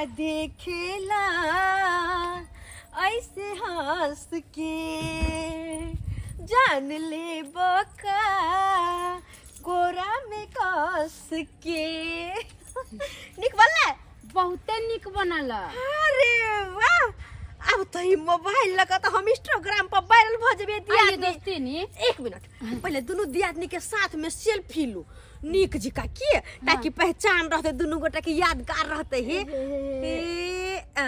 देखेला ऐसे हंस के जान ले बका कोरा में कस के। नीक बनलै? बहुते नीक बनल। अरे वाह, अब तो ई मोबाइल लगा तो हम इंस्टाग्राम पर वायरल भ जेबे। आइए दियादनी दोस्तीनी। एक मिनट, पहले दुनू दियादनी के साथ में सेल्फी लू नीक जिका के, ताकि पहचान रहते, दुनू गोटा के यादगार रहते। हे ए, आ,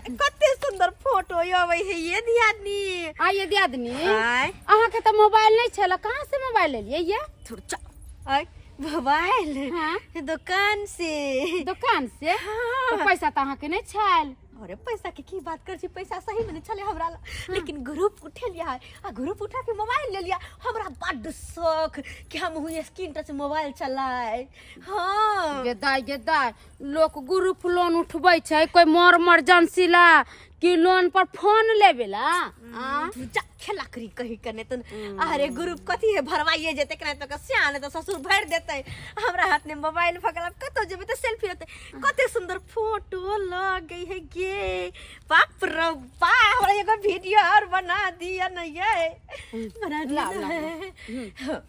कते सुंदर फोटो अबै है ये दियादनी। आइए दियादनी। आय। अहाँ के तो मोबाइल नहीं छल, कहाँ से मोबाइल लेलिए ये? थोड़ा चा आय, मोबाइल हाँ। दुकान से। दुकान से? हाँ। तो पैसा तो अहाँ के नहीं छल। अरे पैसा के की बात कर छी, पैसा सही में नहीं छले हमरा लग, लेकिन ग्रुप उठे लिया है आ ग्रुप उठा के मोबाइल ले लिया। हमरा बड्ड शौक कि हम हुए स्क्रीन टच मोबाइल चलाए। हाँ। गेदाय गेदाय, लोक ग्रुप लोन उठबै छै कोई मर मर्जेंसी ला कि लोन पर फोन लेबे ला? आ? तू जा खेला करी कही कने तन। अरे ग्रुप कथी है, भरवाइए जेते कने तो सियान तो ससुर भर देते। हमरा हाथ में मोबाइल फकल, अब कतो जेबे त सेल्फी रहते। कते सुंदर फोटो लगे है गे, बाप रे बाप। हमरा एगो वीडियो और बना दिया न, ये बना दिया। ला, ला, न।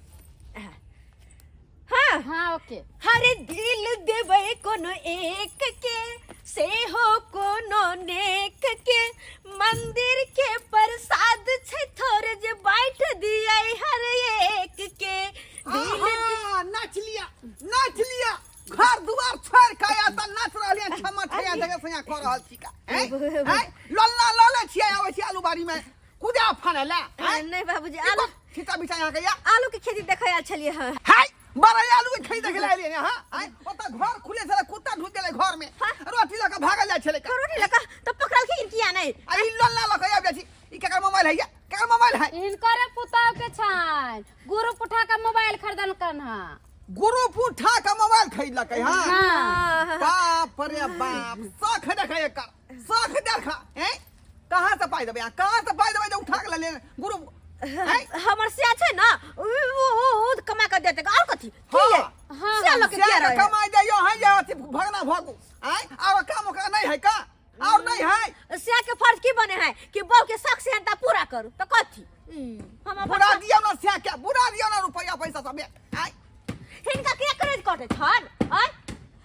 हाँ। हाँ, ओके। हरे दिल देबै कोनो एक के, से हो कोनो नेक के, मंदिर के प्रसाद छै थोड़े जे बांट दियै हर एक के दिल। आहा, नाच लिया, नाच लिया। घर दुआर छोड़ के आया त नाच रहल है, क्षमा ठैया जगह से यहाँ कर रहल छी का हैं? हैं? लल्ला लले छियै, आबै छी आलू बाड़ी में कुदा फाने ला, हैं? नहीं बाबूजी, आलू सीता बिछा यहाँ के या आलू के खेती देखे आयल छलियै हँ। हाय, बड़ा आलू के खेती देखे ला एलियै यहाँ, हैं? ओतऽ घर खुले छलै, कुत्ता ढुक गेलै घर में, रोटी लऽ के भागल जाइ छलै का। रोटी लगा तऽ पकड़लखिन किया नहि? आ ई लल्ला लऽ के आबि जाइ छी। ई केकर मोबाइल है? या केकर मोबाइल है? हिनकरे पुतहु के छनि, ग्रुप उठा के मोबाइल खरीदलकन हँ। ग्रुप उठा के मोबाइल खरीदलकै? हाँ। हाँ। बाप रे बाप, शख देखा एकर, शख देखा। हैं, कहाँ से पाइ देबै अहाँ? कहाँ से पाइ देबै जे उठा के लऽ ले ग्रुप, हैं? हमर सिया छै ने, उ कमा के देते, और कथी की हाँ। ये? हाँ, सिया लऽ के किया से रहे? कमाइ दैयो है जे अथी भगना भागू आँय, और काम ओकरा नहीं है का? और नहीं है? सिया के फर्ज की बने है कि बहू के शौक सेहनता पूरा करू, तो कथी हम अपन बुरा दियौ ना सिया के, बुरा दियौ ना रुपया पैसा सब आँय। हिनका के करेज कटे छन? आँय,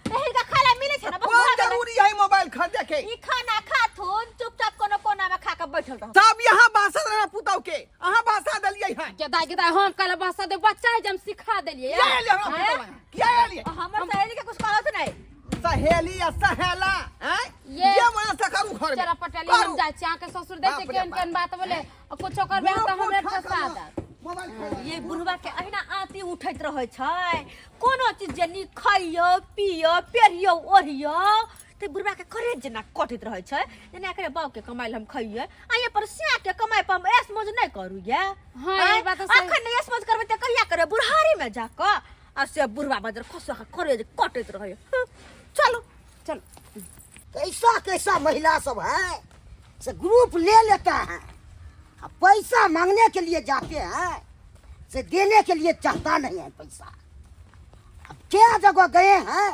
हिनका खाय ला मिले छै ना, बस कोन भऽ गेलै। जरूरी है मोबाइल खरीदे के? ई खाना खाथुन, चुपचाप कोनो कोना में खा के बैठल रह। तब यहाँ बासा देना पुतौ के, अहाँ बासा देलियै है। गेदाय गेदाय, हम काल्हि बसा दे, बच्चा है जे हम सिखा देलियै। किया एलियै हमरा पुतौ लग? किया एलियै? हमर सहेली के कुछ कहत नहीं। सहेली या सहेला, हैं? ये- जे मन से करू घर में। चला पटेली, हम करू। जाइ छी। अहाँके ससुर दै छै बाप रे केहन बाप। केहन बात बोले आ कुछो करबै तऽ हमरे उठा के फंसा लो। देत। मोबाइल खरीद। ये बुढ़वा के अहिना आती उठैत रहै छै। कोनो चीज जे नीक खइयो पियो पेरियो ओढ़ियो तऽ बुढ़वा के करेज जेना कटैत रहै छै, जेना एकरे बाप के कमाइ हम खइयै आ यहाँ पर सिया के कमाइ पर हम ऐश मौज नहि करू ये। हाँ, ई बात तऽ सही। अखन नहि ऐश मौज करबै तऽ कहिया करबै? बुढ़ारी में जाकऽ? आ से बुढ़वा बजर खसुआ के करेज कटैत रहै। हँ, चलू। चल। कैसा कैसा महिला सब है से ग्रुप ले लेता है आ पैसा मांगने के लिए जाते हैं से देने के लिए चाहता नहीं है पैसा। अब क्या जगह गए हैं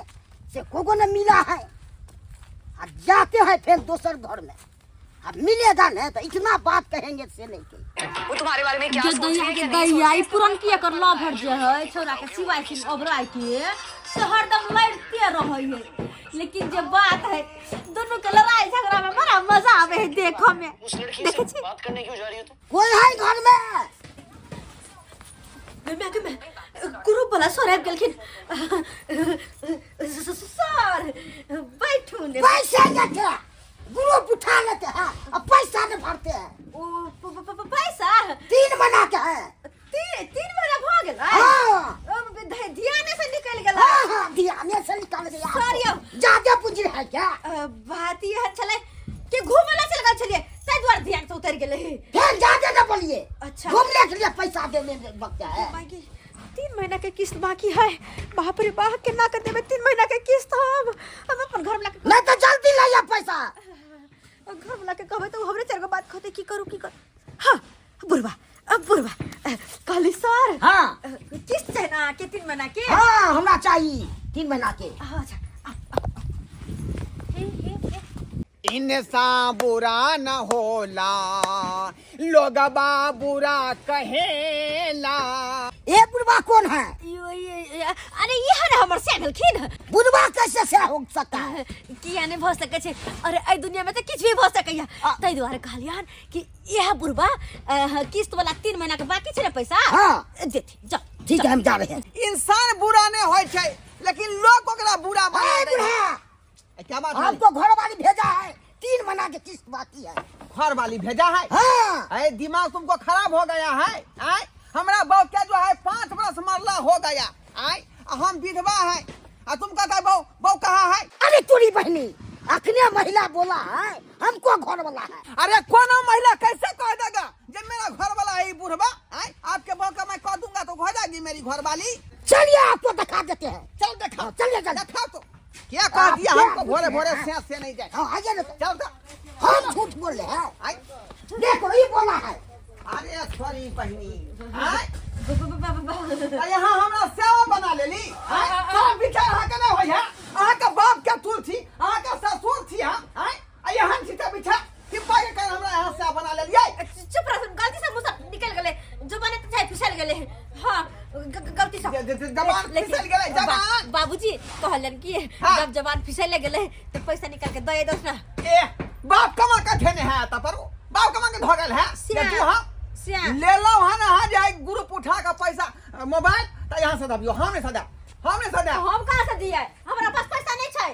से को न मिला है, आ जाते हैं फिर दोसर घर में, अब मिलेगा नहीं तो इतना बात कहेंगे से नहीं कहेंगे। वो तुम्हारे बारे में क्या जे सोच रही दैया है के क्या नहीं सोच दैया, रही ई पुरनकी एकर लभर जे है छौड़ा के सिवाय सिंह ओबराय के, से हरदम लड़ते रहै है, लेकिन जे बात है दुनू के लड़ाई झगड़ा में बड़ा मजा आवे है देखो में। उस लड़की देखे से छी? बात करने क्यों जा रही हो तुम? कोई है घर में? गे मैं ग्रुप वाला सर आबि गेलखिन। सर, बैठू ने। पैसे लेके ग्रुप उठा लेते हैं और पैसा नहीं भरते हैं। ओ पैसा 3 महीना के है। 3 महीना भऽ गेलै? हाँ। ओ, ध्याने से निकलि गेलै। हाँ हाँ, ध्यान से निकाल गया। सॉरी अब। ज्यादा पूंजी है क्या? बात ई छलै कि घूमे ला चल गेल छलियै, ताहि दुआरे ध्यान से उतरि गेलै। फिर ज्यादा न बोलिए। अच्छा। घूमने के लिए पैसा देने में वक्त है। बाकी 3 महीना के किस्त बाकी है। बाप रे बाप, केना के देबै 3 महीना के किस्त? हम अपन घर वाला के नहीं तो जल्दी ले आ पैसा। घर वाला के कहबै तऽ ओ हमरे चारि गो बात कहतै। की करू, की करू? हाँ, बुढ़वा, अब बुढ़वा कहली सर। हाँ। किस्त छै ना के 3 महीना के? हाँ, हमरा चाहिए 3 महीना के। हाँ, अच्छा, आउ, आउ, आउ। इंसान बुरा न होला, लोगबा बुरा कहेला। ये बुढ़वा कौन है? अरे ये है हमर से भेलखिन। बुढ़वा कैसे से हो सकता है? किया नहीं भऽ सकै छै। अरे एहि दुनिया में तऽ किछु भी भऽ सकैया, ताहि दुआरे कहलियन कि इएह बुढ़वा किस्त वाला 3 महीना के बाकी छै ने पैसा। हाँ। देथिन, जाओ। ठीक है, हम जा रहे हैं। इंसान बुरा नहीं होय छै, लेकिन लोग ओकरा बुरा बना ए दै छै। बुढ़ा, क्या बात है? हमको घर वाली भेजा है, 3 महीना के किस्त बाकी है। घर वाली भेजा है? हाँ। अरे दिमाग तुमको खराब हो गया है। आय हमरा बहू के जो है 5 बरस मरला हो गया। आय हम विधवा है आ तुम कहता बहू बहू कहाँ है? अरे तोरी बहनी, अखने महिला बोला है हमको घर वाला है। अरे कोनो महिला कैसे कह देगा जब मेरा घर वाला है बुढ़वा? आय आपके बहू का मैं कह दूंगा तो हो जाएगी मेरी घर वाली। चलिए आपको दिखा देते हैं। चल दिखाओ। हाँ, चलिए, चलिए। दिखाओ तो। क्या कह दिया हमको भोरे भोरे से नहीं जाए। हाँ, आइए ना। चल तो। हम झूठ बोल रहे हैं। आय। देखो ये बोला है। अरे सॉरी बहनी। आय। यहाँ हमरा सेवा बना लेली। सब विचार अहाँ के नहीं होय है। अहाँ के बाप के तुलसी, अहाँ के ससुर छी हम। आय यहाँ छी त बिछा कृपा के कर हमरा यहाँ सेवा बना लेलियै। चुप रह, गलती से मुंह से निकल गेलै, जुबान त चाहे फिसल गेलै। हां, गलती से जबान फिसल गेलै, जबान। बाबूजी कहलन कि जब जबान फिसल गेलै त पैसा निकाल के दे दस ना। ए बाप कमा के ठेने है त पर बाप कमा के धगल है। तू हां ले लो हां ना हां जाए ग्रुप उठा के पैसा मोबाइल त यहां से दबियो। हम नहीं सदा, हम नहीं सदा। हम कहां से दिए? हमरा पास पैसा नहीं छै।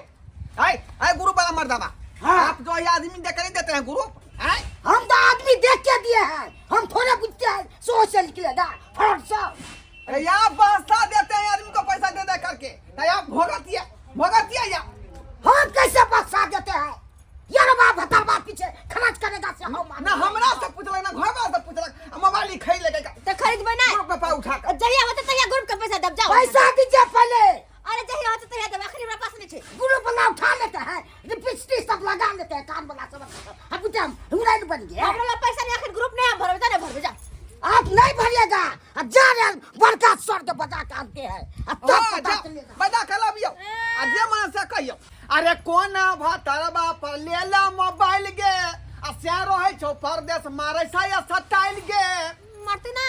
आय आय ग्रुप वाला मर्दाना। हाँ। आप जो ये आदमी देख नहीं देते हैं ग्रुप। आय हम तो आदमी देख के दिए हैं, हम थोड़े पूछते हैं सो से निकलेगा फट सौ। अरे आप बस्ता देते हैं आदमी को पैसा दे दे करके, तो आप भोगतिया भोगतिया या हम कैसे बस्ता देते हैं? यार बाप भतर बाप पीछे खर्च करेगा से हम ना हमरा से पूछलक ना घर वाला से पूछलक, मोबाइल खरीद लेके तो खरीदबे ना। ग्रुप पे उठा के जहिया होते तहिया ग्रुप के पैसा दब जाओ। पैसा दीजिए पहले। अरे जहिया होते तहिया दब, आखिर हमरा पास नहीं छै। ग्रुप वाला उठा लेते हैं, लिपस्टिक सब लगा लेते हैं, कान वाला सब। हम पूछते हम हुराइन बन गए। हमरा पैसा नहीं, आखिर ग्रुप नहीं हम भरबे, नहीं भरबे जा। आप नहीं भरिएगा, अब जा रहे हैं बड़का स्वर्ग बजा के आते हैं। अब तब पता चलेगा। बजा के लाबियो आ जे मन से कहियो। अरे कोन भतरबा पर लेला मोबाइल गे, आ से रहै छौ परदेश मारै छै या स्टाइल गे। मरते ना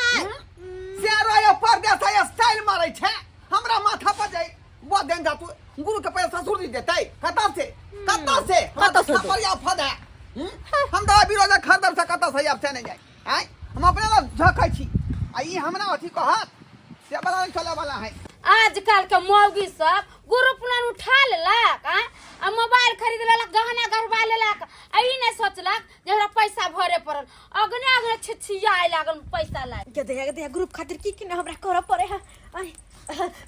से रहै परदेश या स्टाइल मारै छै। हमरा माथा पर जाय वो देन जा तू गुरु के पैसा ससुर दी देतै। कतऽ से कतऽ से कतऽ से पर या फद है। हम दवा बिरोजा खरीदब से कतऽ से आब से नहीं जाय। आय हम अपने ला झकै छी आ ई हमरा अथी कहत से बला नहीं चले वाला है। आजकल के मौगी सब ग्रुप लोन उठा लेलक आ मोबाइल खरीद लेलक, गहना गढ़वा लेलक, आ ई नहीं सोचलक जे हमरा पैसा भरे पड़ल। अगने अगने छिछियाए लागल पैसा लाए। के दया दया ग्रुप खातिर की की ना हमरा करऽ पड़े है।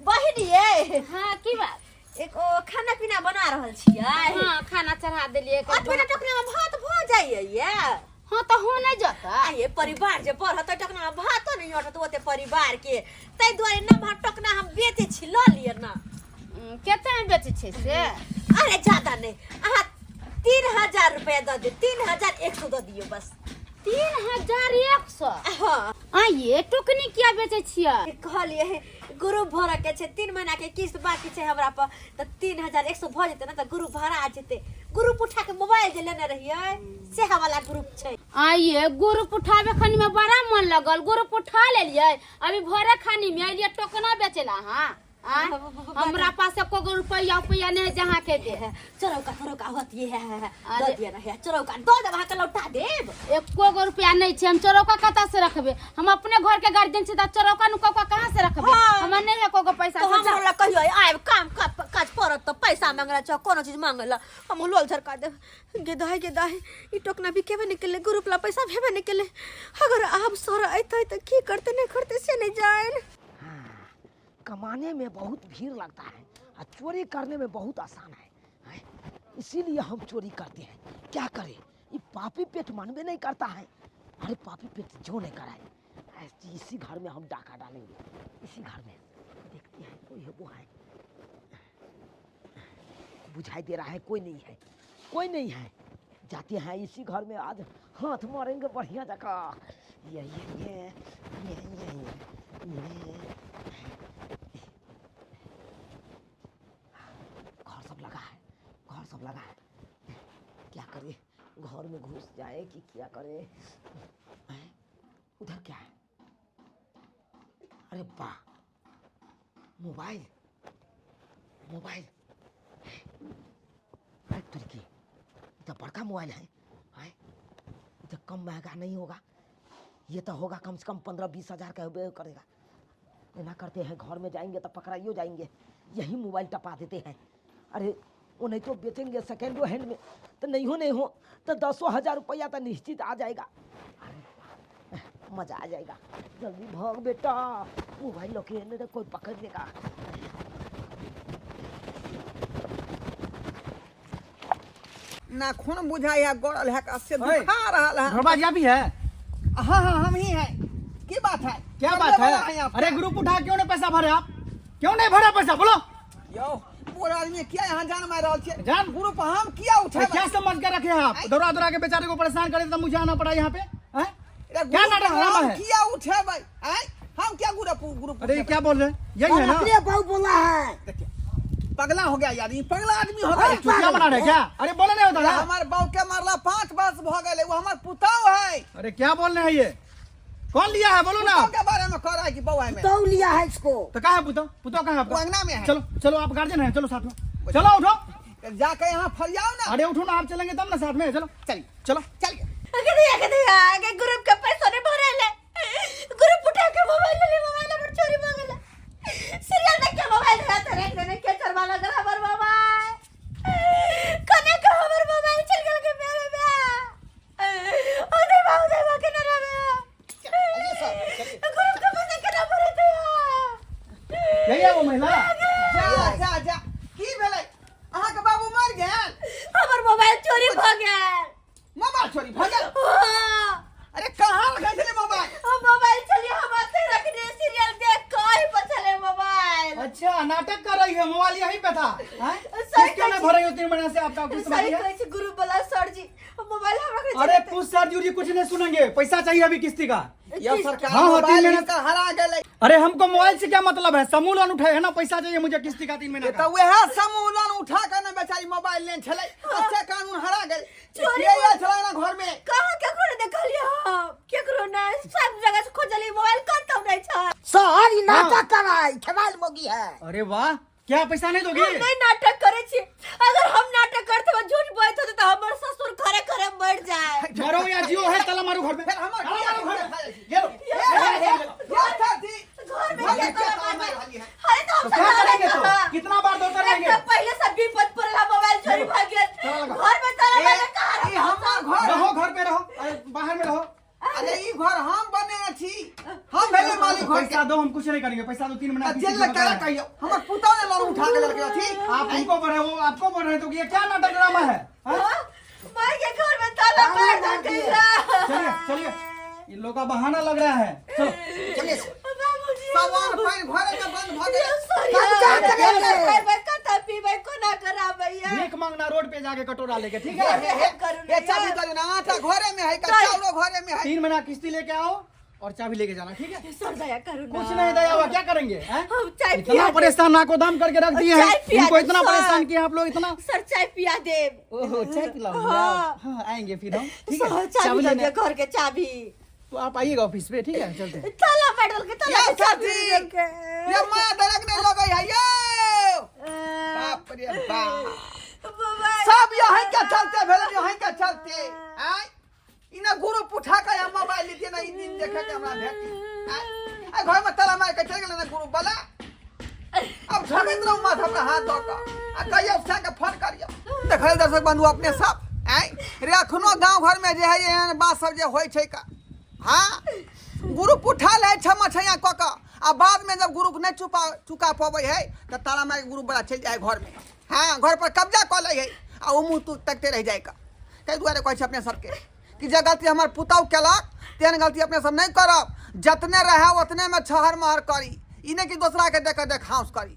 बहिनी ये हां की बात? एक ओ खाना पीना बना रहल छियै। हां खाना चढ़ा देलियै। अतबे टोकना में भात भ जाइए ये। हाँ तो हो नहीं जाता। ये परिवार जे बढ़त टोकना में भातो नहीं अटत ओते परिवार के, ताहि दुआरे न भात टोकना हम बेचे छी, ल लिअ ना। कते में बेचे छी से? अरे ज्यादा नहीं, अहाँ 3000 रुपया दऽ दियौ, 3100 दऽ दियौ बस। 3100? हाँ। आ ये टोकनी किया बेचे छियै? कहलियै ग्रुप भरऽ के छै, 3 महीना के किस्त बाकी छै हमरा पर, तऽ 3100 भऽ जेतै ने तऽ ग्रुप भरा जेतै। ग्रुप उठा के मोबाइल जे लेने रहियै सेहा वाला ग्रुप छै। आइए ग्रुप उठावे खानी में बड़ा मन लगल, ग्रुप उठा लेलियै, अभी भरे खानी में अलियै टोकना बेचेला। हाँ हमरा पास एको गो रुपया उपैया नहीं जहाँ के दे। चरौका चरौका होत ये है, दऽ दिअ ना है चरौका दऽ देब अहाँके लौटा देब। एको गो रुपया नहीं छै, हम चरौका कतऽ से रखबे? हम अपने घर के गार्जियन छी तऽ चरौका नुकौका कहाँ से रखबे? हमरा नहीं है एको गो पैसा। तो हमरा लग कहियो आयब काम काज पड़त तऽ पैसा मांगला छौ, कोनो चीज मांगला हम लोल झरका देब। गे दाइ गे दाइ, ई टोकना बिकेबे नहीं केलै, ग्रुप ला पैसा भेबे नहीं केलै। अगर आब सर अयतै तऽ की करतै नहीं करतै से नहीं जान। कमाने में बहुत भीड़ लगता है और चोरी करने में बहुत आसान है, इसीलिए हम चोरी करते हैं। क्या करें, ये पापी पेट मानवे नहीं करता है। अरे पापी पेट जो नहीं कराए, इसी घर में हम डाका डालेंगे, इसी घर में देखते हैं कोई है वो है। बुझाई दे रहा है कोई नहीं है, कोई नहीं है। जाते हैं इसी घर में, आज हाथ मारेंगे बढ़िया जगह। ये ये ये ये ये ये घर सब लगा है, घर सब लगा है। क्या करे, घर में घुस जाए कि क्या करे? हैं? उधर क्या है? अरे वाह, मोबाइल, मोबाइल। अरे तुर्की, ये तो बड़का मोबाइल है, हैं? ये तो कम महंगा नहीं होगा, ये तो होगा कम से कम 15-20 हजार का होबे करेगा। ऐना करते हैं, घर में जाएंगे तो पकड़ाइयो जाएंगे, यही मोबाइल टपा देते हैं। अरे वो नहीं तो बेचेंगे सेकेंडो हैंड में तो नहीं हो, नहीं हो तो दसों हजार रुपया तो निश्चित आ जाएगा। अरे वाह, मजा आ जाएगा। जल्दी भाग बेटा, मोबाइल लोके नहीं तो कोई पकड़ लेगा। नाखून बुझाई है गड़ल है का से ओए, दुखा रहल है। घरबा जा भी है? हाँ हाँ, हम ही है। की बात है? क्या करने बात वाला है? हैं आप। अरे ग्रुप उठा क्यों नहीं पैसा भरे आप? क्यों नहीं भरा पैसा, बोलो। यो बोल आदमी किया यहाँ जान मार रहल छे? जान? ग्रुप हम किया अरे उठेबै? क्या समझ के रखे हैं आप? दौड़ा दौड़ा के बेचारे को परेशान करे तो मुझे आना पड़ा यहाँ पे, हैं? अरे क्या ग्रुप नाटक ड्रामा हम है? किया उठेबै? आँय? हम क्या ग्रुप ग्रुप अरे ये क्या बोल रहे हैं? यही है ना? अपने बहू बोला है। देखिए, पगला हो गया यार, ई पगला आदमी हो गया। अरे चुतिया बना रहे क्या? अरे बोले नहीं होता ना? हमार बाऊ के मारला 5 वर्ष भ गेलै, वो हमार पुतौ है। अरे क्या बोल रहे हैं ये? कौन लिया है, बोलो ना। पुतौ के बारे में कह रहा है कि बऊ है में। तो लिया है इसको। तो कहाँ है पुतो? पुतो कहाँ है आपका? वो अंगना में है। चलो चलो, आप गार्जियन हैं, चलो साथ में चलो, उठो। जाके यहाँ फरियाओ ना। अरे उठो ना, आप चलेंगे तब ना साथ में, चलो। चलिए। चलो। चलिए। अगे दिया, अगे दिया, आगे ग्रुप के पैसा नहीं भरेले, ग्रुप उठा के मोबाइल ले, मोबाइल हमर चोरी भ गेलै। सीरियल देख के मोबाइल रहते रख देने के चरवा लगल हमर मोबाइल। कने के हमर मोबाइल चल गेल के मेरे बे। ओ देवा, ओ देवा, के ना रहे ग्रुप के पैसा केना भरे दे? यही है वो महिला। जा जा जा, की भेलै? अहाँके बाबू मर गेल? हमर मोबाइल चोरी भ गेल। मोबाइल चोरी भ गेल? हाँ। अरे कहाँ रखै छलै मोबाइल? हम मोबाइल चलिए हम अते रखने, सीरियल देख के ओहि पर चले मोबाइल। अच्छा, नाटक कर रही है, मोबाइल यहीं पे था, हैं? सही किस क्यों नहीं कहै भर रही हो 3 महीने से आपका किस्त सही बाकी है? कहै छै ग्रुप वाला सर जी, मोबाइल हम रखने। अरे कुछ सर जी कुछ नहीं सुनेंगे, पैसा चाहिए अभी किस्ती का। यौ सरकार, हाँ, हाँ, तीन मोबाइल महीना- हिनकर हरा गेलै। अरे हमको मोबाइल से क्या मतलब है? समूह लोन उठाए है ना, पैसा चाहिए मुझे किस्ती का 3 महीना तऽ का। वएह समूह लोन उठा के ने बेचारी मोबाइल लेने छलै, अच्छे कानून हरा गेल। चोरी के आयल छलै ना घर में? कहाँ केकरो नहीं देखलियै हम, केकरो नहीं, सब जगह से खोजलियै, मोबाइल कतौ नहीं छै। सर, ई नाटक कर रहा है, खेवाल मोगी है। अरे वाह, क्या पैसा नहीं दोगी? हम नहीं नाटक करे छी। अगर हम नाटक करते हुए झूठ बोलते होते तो हमर ससुर घरे घरे मर जाए। मरो या जियो है, ताला मारो घर में। फिर हमर ताला मारो घर में। घर ये लो। ये थी घर में घर क्या में क्या ताला ताला मारबै? मार रहली है? अरे तो हम तो क्या सब करेंगे तो? कहाँ? कितना बार दौड़ते एक रहेंगे? तो पहले से विपद पड़ला, मोबाइल चोरी भ गेल, ताला लगा। घर में ताला मारले कहाँ ई हमर घर रहो, घर पे रहो, अरे बाहर में रहो। अरे ई घर हम बने छी, हम भेले मालिक घर के। पैसा दो, हम कुछ नहीं करेंगे, पैसा दो, 3 महीना तऽ किस्ती जेल जमा लग करा कराना है। कहियो हमर पुतौ ने लोन उठा के लेलकै अथी। आप उनको बोल रहे हो, वो आपको बोल रहे हैं, तो ये क्या नाटक ड्रामा है, हाँ? मार के घर में ताला मार दे। चलिए चलिए, इन लोगों का बहाना लग रहा है, चलो। चलिए। बाबूजी। सामान पानि घरे में बंद भ गेल। कब्जा करेंगे। कतऽ पीबै, कोना कराबै? भीख मांगना रोड पे जाके कटोरा लेके, ठीक है? हे, हे, हे, चाबी दे ना, आटा घरे में है का, चावलो घरे में है। 3 महीना किस्ती लेके आओ और चाबी लेके जाना, ठीक है? सर, दया करू ना। कुछ नहीं दया हुआ, क्या करेंगे, हैं? हम चाय इतना पिया। परेशान नाको दाम करके रख दिए हैं चाय पिया इनको, दे, इतना सर। परेशान किया आप लोग इतना। सर, चाय पिया देब। ओहो, चाय पिलाओ? हाँ। हाँ, आएंगे फिर हम, ठीक है? सर, चाबी दे लेने दिया घर के चाबी। तो आप आइएगा ऑफिस पे, ठीक है? चलते हैं। ताला मार के ताला ये के चाबी चाची, दे के। ये माया दरक नहीं लगै है यो, बाप रे बाप। मोबाइल। सब यहीं के चलते भेलै, यहीं के चलते आय। इना ग्रुप उठा के हम मोबाइल लीतिए ना, ई दिन देखे के हमरा भेटी आय। आ घर में ताला मार के चल गेलै ना ग्रुप वाला। अब ठगैत रहू माथा पर हाथ दऽ कऽ आ कहियो से के फोन करियो। देखल दर्शक बंधु अपने सब आय रे, अखनो गांव घर में जे है एहन बात सब जे होइ छै का। हाँ, ग्रुप उठा लै छमा छैया कऽ कऽ आ बाद में जब ग्रुप नहीं चुपा चुका पबै है तऽ ताला मारि के ग्रुप बला चलि जाइ घर में। हाँ, घर पर कब्जा कऽ लै है आ ओ मुँह तू तकते रहि जाइ का। ताहि दुआरे कहै छै अपने सबके कि जे गलती हमर पुतहु केलक तेहन गलती अपने सब नहि करब। जतने रहए ओतने में छहर महर करी, ई नहि कि दोसरा के देख कऽ देखाउस करी।